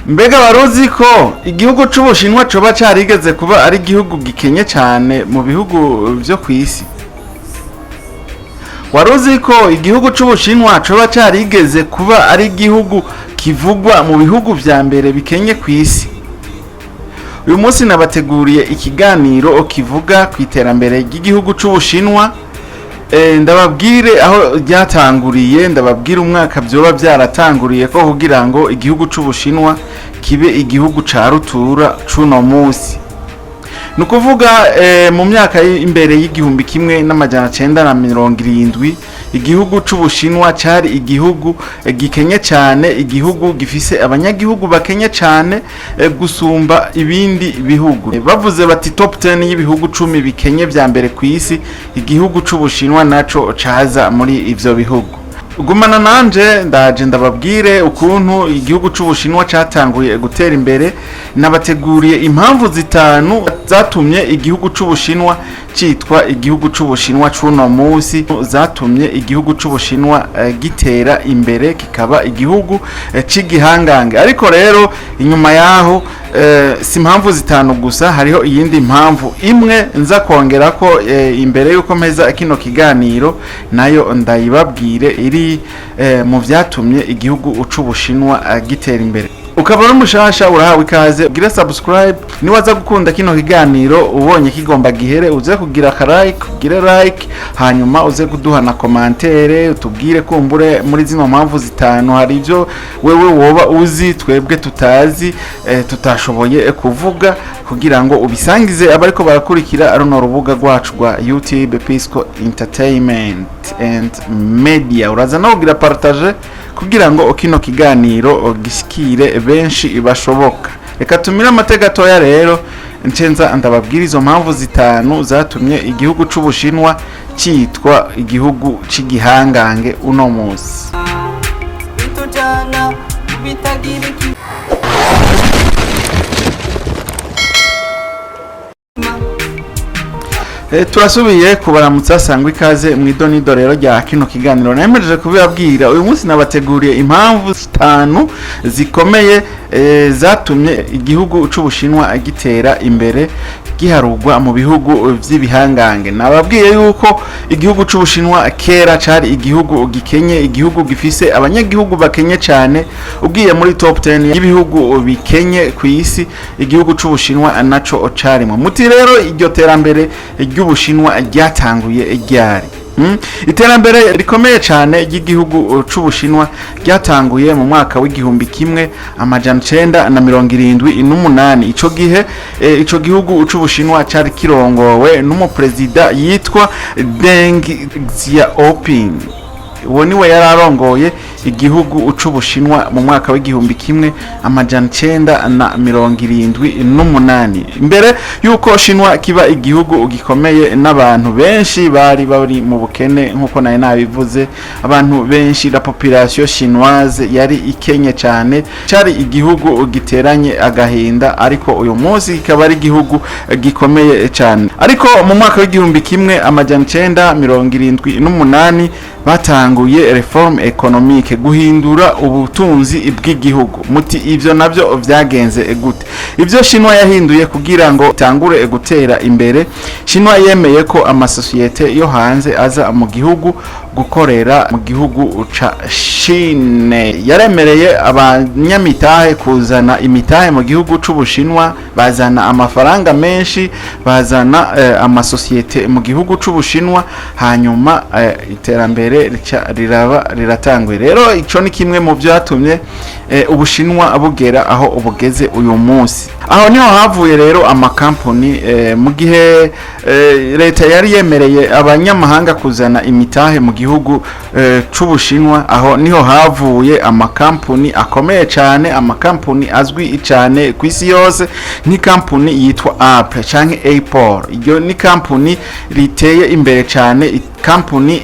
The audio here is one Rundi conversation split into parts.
Mbega waruzi ko igihugu c'Ubushinwa coba carigeze kuba ari igihugu gikenye cane mu bihugu vyo kw'isi? Waruzi ko igihugu c'Ubushinwa coba carigeze kuba ari igihugu kivugwa mu bihugu vya mbere bikenye kw'isi? Uyu munsi nabateguriye ikiganiro kivuga ku iterambere ry'igihugu c'Ubushinwa. Ndababwire aho ryatanguriye, ndababwire umwaka vyoba vyaratanguriye ko kugira ngo igihugu c'Ubushinwa kibe igihugu ca rutura c'uno musi. Ni ukuvuga mu myaka imbere y'1970, igihugu c'Ubushinwa cari igihugu gikenye cane, igihugu gifise abanyagihugu bakenye cane gusumba ibindi bihugu. Bavuze bati top 10 y'ibihugu 10 bikenye vya mbere ku isi, igihugu c'Ubushinwa naco caza muri ivyo bihugu. Gumana nanje, ndaje ndababwire ukuntu igihugu c'Ubushinwa catanguye gutera imbere. Nabateguriye impamvu zitanu zatumye igihugu c'Ubushinwa citwa igihugu c'Ubushinwa c'uno musi, zatumye igihugu c'Ubushinwa gitera imbere kikaba igihugu c'igihangange. Ariko rero inyuma yaho si impamvu zitanu gusa, hariho iyindi mpamvu imwe nza kongera ko imbere yuko mpeza kino kiganiro, nayo ndayibabwire, iri mu vyatumye igihugu c'Ubushinwa gitera imbere. Ukaba uri mushasha, urahawe ikaze, ugire subscribe. Niwaza gukunda kino kiganiro, ubonye kigomba gihere, uze kugira ka like, ugire like, hanyuma uze kuduha na commentaire, utubwire kumbure muri zino mpamvu zitanu hari ibyo wewe woba uzi twebwe tutazi, tutashoboye kuvuga, kugira ngo ubisangize abariko barakurikira runo rubuga rwacu rwa YouTube, Pisco Entertainment and Media. Uraza no kugira partage kugira ngo kino kiganiro gishikire benshi bashoboka. Reka tumire amate gatoya rero, ncenza ndababwira izo mpamvu zitanu zatumye igihugu c'Ubushinwa citwa igihugu c'igihangange uno munsi. Bitujana bitagira iki. Turasubiye kubaramutsa, sangwa ikaze mu idonido rero rya kino kiganiro. Nemereje kubibabwira, uyu munsi nabateguriye impamvu zitanu zikomeye zatumye igihugu c'Ubushinwa gitera imbere, giharugwa mu bihugu vy'ibihangange. Nababwiye yuko igihugu c'Ubushinwa kera cari igihugu gikenye, igihugu gifise abanyagihugu bakenye cane. Ugiye muri top 10 y'ibihugu bikenye ku isi, igihugu c'Ubushinwa naco carimo. Muti rero iryo terambere ry'Ubushinwa ryatanguye ryari? Iterambere rikomeye cyane ry'igihugu c'Ubushinwa ryatanguye mu mwaka w'1978. Ico gihe ico gihugu c'Ubushinwa cari kirongowe n'umuperezida yitwa Deng Xiaoping. Uwo niwe yari arongoye igihugu c'Ubushinwa mu mwaka w'1978. Mbere yuko Shinwa kiba igihugu gikomeye, n'abantu benshi bari bari mu bukene, nk'uko nari nabivuze. Abantu benshi, la population chinoise yari ikenye cyane, cari igihugu giteranye agahinda, ariko uyu munsi kikaba ari igihugu gikomeye cyane. Ariko mu mwaka w'1978 batanguye réforme économique, guhindura ubutunzi bw'igihugu. Muti ivyo navyo vyagenze gute? Ivyo Shinwa yahinduye kugira ngo itangure gutera imbere, Shinwa yemeye ko amasosiyete yo hanze aza mu gihugu gukorera mu gihugu ca Chine. Yaremereye abanyamitahe kuzana imitahe mu gihugu c'Ubushinwa, bazana amafaranga menshi, bazana amasosiyete mu gihugu c'Ubushinwa, hanyuma iterambere rica riraba riratanguye. Rero ico ni kimwe mu vyatumye Ubushinwa bugera aho ubugeze uyu munsi. Aho niho havuye rero amakampani. Mu gihe leta yari yemereye abanyamahanga kuzana imitahe mu gihugu c'Ubushinwa, aho niho havuye amakampani akomeye cyane, amakampani azwi cyane ku isi yose, nk'ikampani yitwa Apple canke Apple. Iryo ni kampani riteye imbere cyane, kampani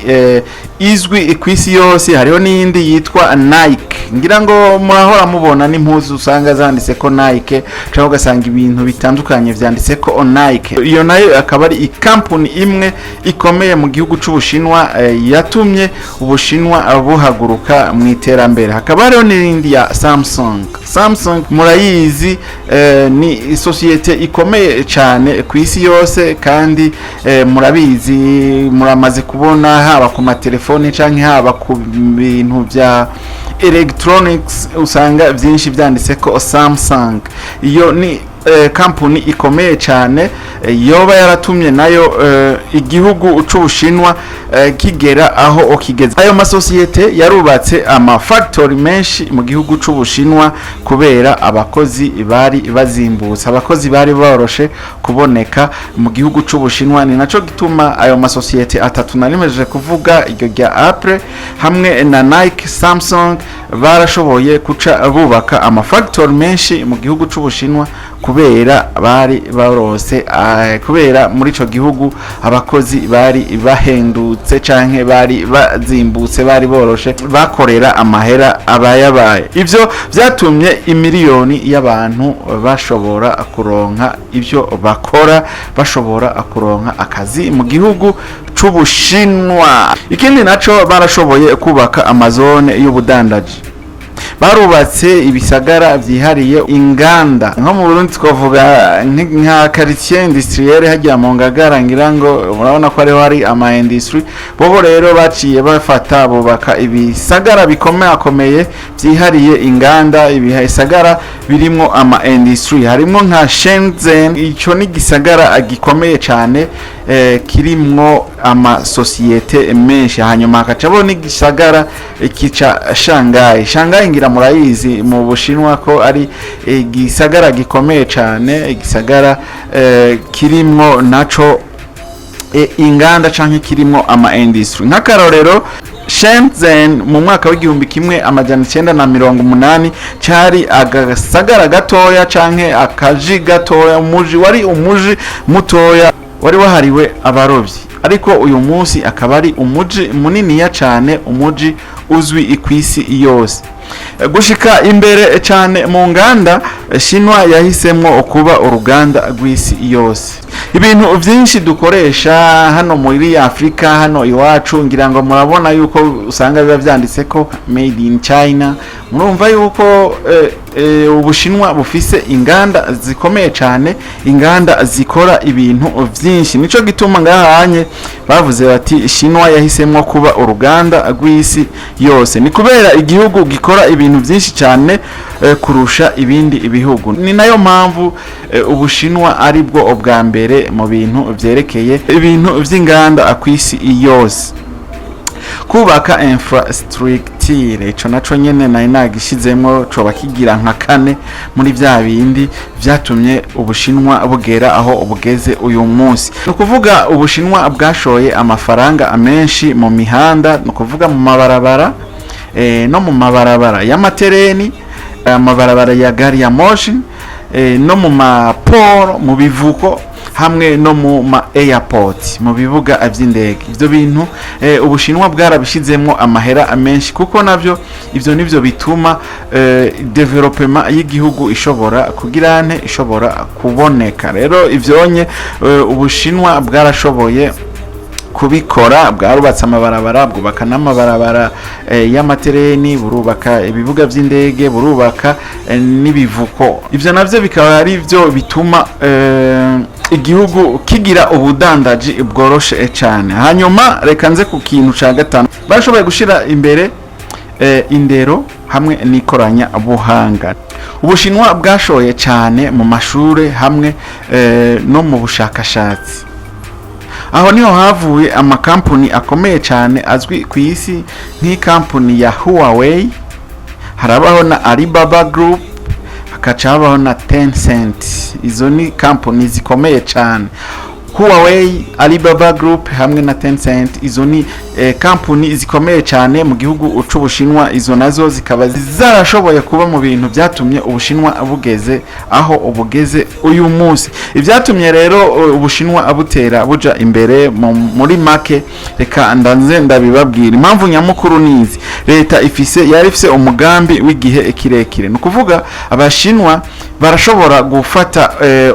izwi ku isi yose. Hariho n'iyindi yitwa Nike, ngira ngo murahora mubona n'impuzu usanga zanditse ko Nike, cyangwa ugasanga ibintu bitandukanye vyanditse ko Nike. Iyo nayo akaba ari ikampani imwe ikomeye mu gihugu c'Ubushinwa, yatumye Ubushinwa buhaguruka mu iterambere. Hakaba hariho n'irindi ya Samsung. Samsung murayizi, ni sosiyete ikomeye cyane ku isi yose, kandi murabizi, muramaze kubona haba ku matelefoni canke haba ku bintu bya electronics, usanga byinshi byanditse ko Samsung. Iyo ni kampuni ikomeye cyane, yoba yaratumye nayo igihugu c'Ubushinwa kigera aho kigeze. Ayo masosiyete yarubatse ama factory menshi mu gihugu c'Ubushinwa kubera abakozi bari bazimbutse, abakozi bari boroshe kuboneka mu gihugu c'Ubushinwa. Ni naco gituma ayo masosiyete atatu narimejeje kuvuga, iryo rya Apple hamwe na Nike, Samsung, barashoboye kuca bubaka ama factory menshi mu gihugu c'Ubushinwa kubera bari barose, kubera muri ico gihugu abakozi bari bahendutse canke bari bazimbutse, bari boroshe, bakorera amahera abayabaye. Ivyo vyatumye imiliyoni y'abantu bashobora kuronka ivyo bakora, bashobora kuronka akazi mu gihugu c'Ubushinwa. Ikindi naco, barashoboye kubaka amazone y'ubudandaji, barubatse ibisagara vyihariye inganda. Nko mu Burundi twavuga nka quartier industriel hajya mu Ngagara, ngira ngo murabona ko ariho hari ama industry. Bobo rero baciye bafata bubaka ibisagara bikomeye akomeye vyihariye inganda, ibisagara birimwo ama industry, harimwo nka Shenzhen. Ico ni igisagara gikomeye cane, kirimwo amasosiyete menshi. Hanyuma hakacabo n'igisagara kica Shanghai. Shanghai ngira murayizi mu Bushinwa ko ari igisagara gikomeye cane, igisagara kirimwo naco inganda canke kirimwo ama industry. Nk'akarorero, Shenzhen mu mwaka w'1980 cari agasagara gatoya canke akaji gatoya, umuji wari umuji mutoya wari wahariwe abarovyi, ariko uyu munsi akaba ari umuji muniniya cane, umuji uzwi kw'isi yose. Gushika imbere cane mu nganda, Shinwa yahisemwo kuba uruganda rw'isi yose. Ibintu vyinshi dukoresha hano muri Afrika, hano iwacu, ngira ngo murabona yuko usanga biba vyanditse ko "made in China". Murumva yuko Ubushinwa bufise inganda zikomeye cane, inganda zikora ibintu vyinshi. Nico gituma ngahanye bavuze bati Shinwa yahisemwo kuba uruganda rw'isi yose, ni kubera igihugu gikora ibintu byinshi cyane kurusha ibindi ibihugu. Ni nayo mpamvu Ubushinwa ari bwo ubwa mbere mu bintu vyerekeye ibintu vy'inganda ku isi yose. Kubaka infrastructure, ico naco nyene nari nagishizemwo, coba kigira nka kane muri vya bindi vyatumye Ubushinwa bugera aho bugeze uyu munsi. Ni ukuvuga Ubushinwa bwashoye amafaranga menshi mu mihanda, ni ukuvuga mu mabarabara, no mu mabarabara y'amatereni, amabarabara ya gari ya moshi, no mu maporo, mu bivuko, hamwe no mu ma airport, mu bibuga vy'indege. Ivyo bintu Ubushinwa bwarabishizemwo amahera menshi, kuko navyo ivyo nivyo bituma development y'igihugu ishobora kugira nte, ishobora kuboneka. Rero ivyonye Ubushinwa bwarashoboye kubikora, bwarubatse amabarabara, bwubaka n'amabarabara y'amatereni, burubaka ibibuga vy'indege, burubaka n'ibivuko. Ivyo navyo bikaba ari byo bituma igihugu kigira ubudandaji bworoshe cane. Hanyuma reka nze ku kintu ca gatanu: bashoboye gushira imbere indero hamwe n'ikoranabuhanga. Ubushinwa bwashoye cane mu mashure hamwe no mu bushakashatsi. Aho niho havuye amakampuni akomeye cyane azwi ku isi, nk'ikampuni ya Huawei, harabaho na Alibaba Group, hakaca habaho na Tencent. Izo ni kampuni zikomeye cyane: Huawei, Alibaba Group hamwe na Tencent. Izo ni kampuni zikomeye cyane mu gihugu c'Ubushinwa. Izo nazo zikaba zarashoboye kuba mu bintu byatumye Ubushinwa bugeze aho ubugeze uyu munsi. Ibyatumye rero Ubushinwa butera buja imbere muri make, reka ndanze ndabibabwira. Impamvu nyamukuru nizi: leta ifise, yari ifise umugambi w'igihe kirekire. Ni ukuvuga Abashinwa barashobora gufata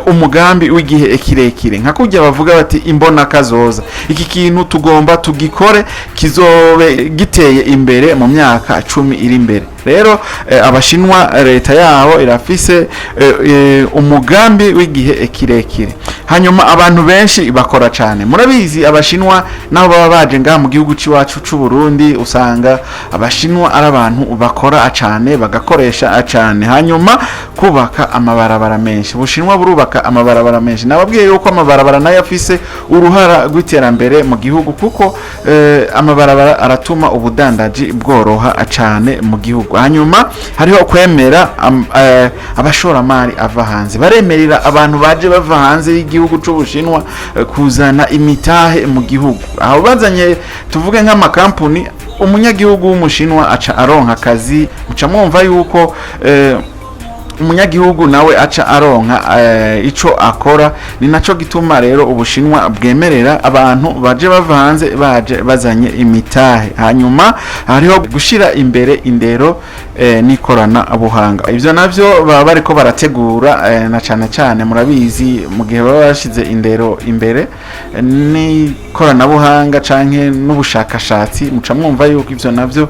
umugambi w'igihe kirekire, nka kurya bavuga bati imbona kazoza, iki kintu tugomba tugikore kizobe giteye imbere mu myaka 10 iri imbere. Rero Abashinwa, leta yabo irafise umugambi w'igihe kirekire. Hanyuma abantu benshi bakora cyane. Murabizi, Abashinwa nabo baba baje ngaha mu gihugu c'iwacu c'u Burundi, usanga Abashinwa ari abantu bakora cyane, bagakoresha cyane. Hanyuma kubaka amabarabara menshi, Ubushinwa burubaka amabarabara menshi. Nababwiye yuko amabarabara nayo afise uruhara rw'iterambere mu gihugu, kuko amabarabara aratuma ubudandaji bworoha cyane mu gihugu. Hanyuma hariho kwemera abashoramari ava hanze. Baremerera abantu baje bava hanze y'igihugu c'Ubushinwa kuzana imitahe mu gihugu. Aho bazanye, tuvuge nk'amakampuni, umunyagihugu w'Umushinwa aca aronka akazi. Muca mwumva yuko umunyagihugu nawe aca aronka ico akora. Ni naco gituma rero Ubushinwa bwemerera abantu baje bava hanze, baje bazanye imitahe. Hanyuma hariho gushira imbere indero n'ikoranabuhanga. Ivyo navyo baba bariko barategura, na cane cane murabizi, mu gihe baba bashize indero imbere n'ikoranabuhanga canke n'ubushakashatsi, muca mwumva yuko ivyo navyo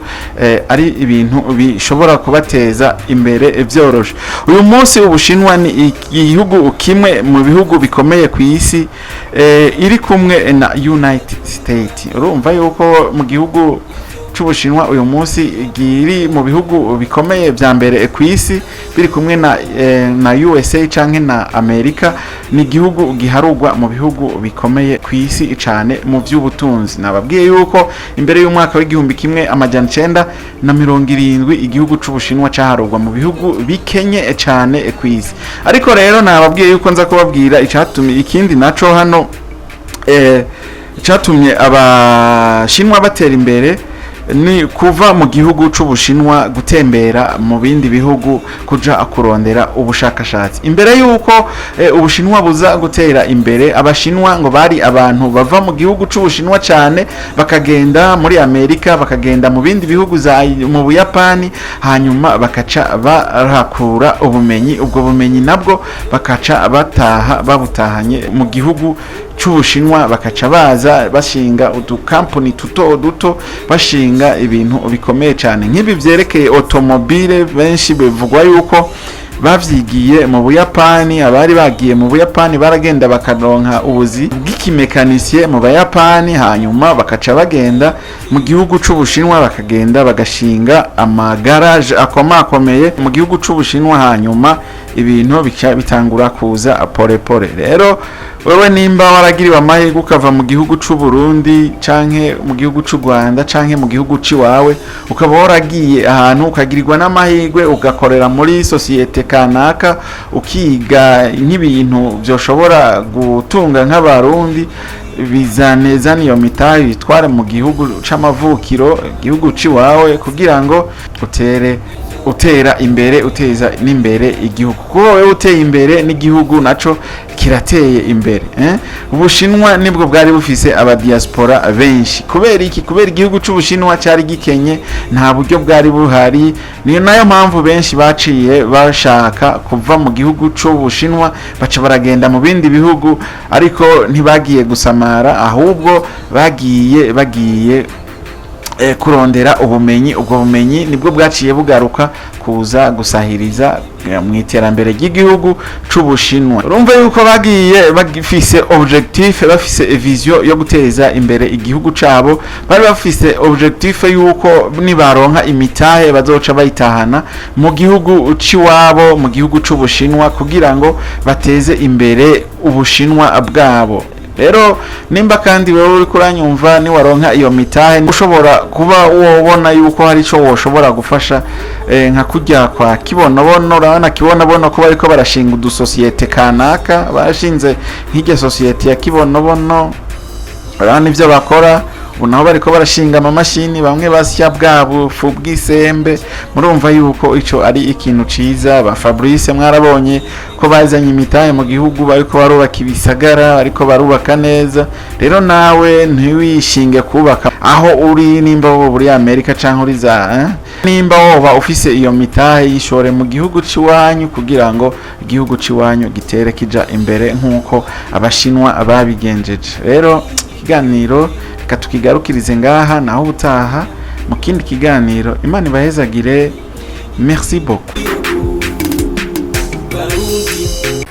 ari ibintu bishobora kubateza imbere vyoroshe. Uyu munsi Ubushinwa ni igihugu kimwe mu bihugu bikomeye ku isi, iri kumwe na United States. Urumva yuko mu gihugu c'Ubushinwa uyu munsi giri mu bihugu bikomeye vya mbere ku isi, biri kumwe na USA canke na Amerika. Ni igihugu giharugwa mu bihugu bikomeye ku isi cane mu vy'ubutunzi. Nababwiye yuko imbere y'umwaka w'1970 igihugu c'Ubushinwa caharugwa mu bihugu bikenye cane ku isi. Ariko rero nababwiye yuko nza kubabwira icatumye ikindi naco hano, catumye Abashinwa batera imbere, ni kuva mu gihugu c'Ubushinwa gutembera mu bindi bihugu kuja kurondera ubushakashatsi. Imbere y'uko Ubushinwa buza gutera imbere, Abashinwa ngo bari abantu bava mu gihugu c'Ubushinwa cyane bakagenda muri Amerika, bakagenda mu bindi bihugu za mu Buyapani, hanyuma bakaca barakura ubumenyi. Ubwo bumenyi nabwo bakaca bataha babutahanye mu gihugu c'Ubushinwa, bakaca baza bashinga udukampani tuto duto, bashinga ibintu bikomeye cyane nk'ibi vyerekeye automobile. Benshi bivugwa yuko bavyigiye mu Buyapani. Abari bagiye mu Buyapani baragenda bakaronka ubuzi bw'ikimekanisiye mu Bayapani, hanyuma bakaca bagenda mu gihugu c'Ubushinwa, bakagenda bagashinga amagaraje akomakomeye mu gihugu c'Ubushinwa, hanyuma ibintu bica bitangura kuza pole pole. Rero wewe nimba waragiriwe amahirwe ukava mu gihugu c'u Burundi canke mu gihugu c'u Rwanda canke mu gihugu c'iwawe, ukaba waragiye ahantu ukagirirwa n'amahirwe ugakorera muri sosiyete kanaka, ukiga nk'ibintu vyoshobora gutunga nk'Abarundi, bizaneza niyo mitahe bitware mu gihugu c'amavukiro, igihugu c'iwawe, kugira ngo utere utera imbere, uteza n'imbere igihugu, kuko wewe uteye imbere n'igihugu naco kirateye imbere. Ubushinwa nibwo bwari bufise abadiaspora benshi. Kubera iki? Kubera igihugu c'Ubushinwa cyari gikenye, nta buryo bwari buhari. Niyo nayo mpamvu benshi baciye bashaka kuva mu gihugu c'Ubushinwa, baca baragenda mu bindi bihugu. Ariko ntibagiye gusamara, ahubwo bagiye kurondera ubumenyi. Ubwo bumenyi nibwo bwaciye bugaruka kuza gusahiriza mu iterambere ry'igihugu c'Ubushinwa. Urumva yuko bagiye bafise objectif, bafise vision yo guteza imbere igihugu cabo. Bari bafise objectif yuko nibaronka imitahe bazoca bayitahana mu gihugu c'iwabo, mu gihugu c'Ubushinwa, kugira ngo bateze imbere Ubushinwa bwabo. Rero nimba kandi wewe uriko uranyumva, niwaronka iyo mitahe, ushobora kuba wobona yuko hari ico woshobora gufasha, nka kurya kwa Kibonobono. Urabona Kibonobono ko bariko barashinga udusosiyete kanaka, bashinze nk'irya sosiyete ya Kibonobono. Urabona ivyo bakora ubu, naho bariko barashinga amamashini bamwe basya bwa bufu bw'isembe. Murumva yuko ico ari ikintu ciza. Ba Fabrice mwarabonye ko bazanye imitahe mu gihugu, bariko barubaka ibisagara, bariko barubaka neza. Rero nawe ntiwishinge kubaka aho uri, nimba woba uri Amerika canke uri za nimba woba ufise iyo mitahe, yishore mu gihugu c'iwanyu kugira ngo igihugu c'iwanyu gitere kija imbere nk'uko Abashinwa babigenjeje. Rero ikiganiro reka tukigarukirize ngaha, naho ubutaha mu kindi kiganiro. Imana ibahezagire. Merci beaucoup. Barundi.